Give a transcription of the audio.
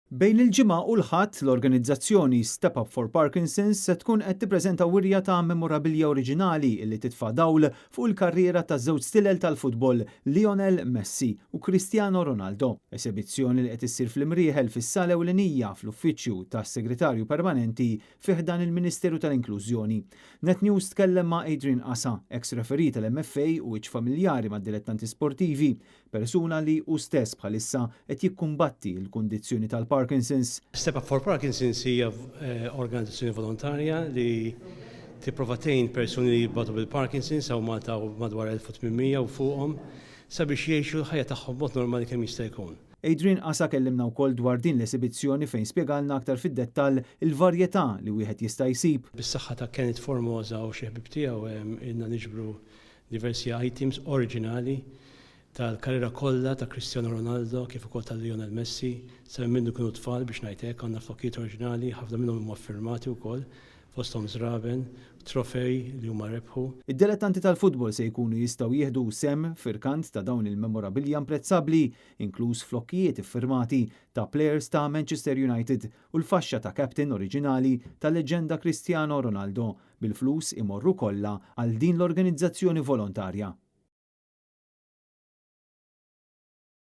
Bejn il-Ġimgħa u l-Ħadd, l-organizzazzjoni Step Up for Parkinson's se tkun qed tippreżenta wirja ta' memorabilja oriġinali li titfa' dawl fuq il-karriera ta' żewġ stilel tal-futbol, Lionel Messi u Cristiano Ronaldo. Esebizzjoni li qed issir fl-Imrieħel fis-sala ewlenija fl-Uffiċċju tas-Segretarju Permanenti fi ħdan il-Ministeru tal-Inklużjoni. Net News tkellem ma' Adrian Asa, eks referee tal-MFA u wiċċ familjari mad-dilettanti sportivi, persuna li hu stess bħalissa qed jikkumbatti l-kundizzjoni tal-Parkinson's. Step Up for Parkinson's hija organizzazzjoni volontarja li tipprova tgħin persuni li jbatu bil-Parkinson's hawn Malta madwar 1800 u fuqhom sabiex jgħixu l-ħajja tagħhom b'mod normali kemm jista' jkun. Adrian Asa kellimna wkoll dwar din l-esibizzjoni fejn spjegalna aktar fid-dettall il-varjetà li wieħed jista' jsib. Bis-saħħa ta' Kenneth Formosa u xi ħbieb tiegħu ilna niġbru diversi items oriġinali tal-karriera kollha ta' Cristiano Ronaldo kif ukoll ta' Lionel Messi, sa minn mindu kienu tfal biex ngħid hekk, għandna flokkijiet oriġinali, ħafna minnhom huma ffirmati wkoll, fosthom żraben, trofej li huma rebħu. Id-dilettanti tal-futbol se jkunu jistgħu jieħdu sehem f'irkant ta' dawn il-memorabilja imprezzabbli, inkluż flokkijiet iffirmati ta' plejers ta' Manchester United u l-faxxa ta' captain oriġinali tal-leġġenda Cristiano Ronaldo, bil-flus imorru kollha għal din l-organizzazzjoni volontarja.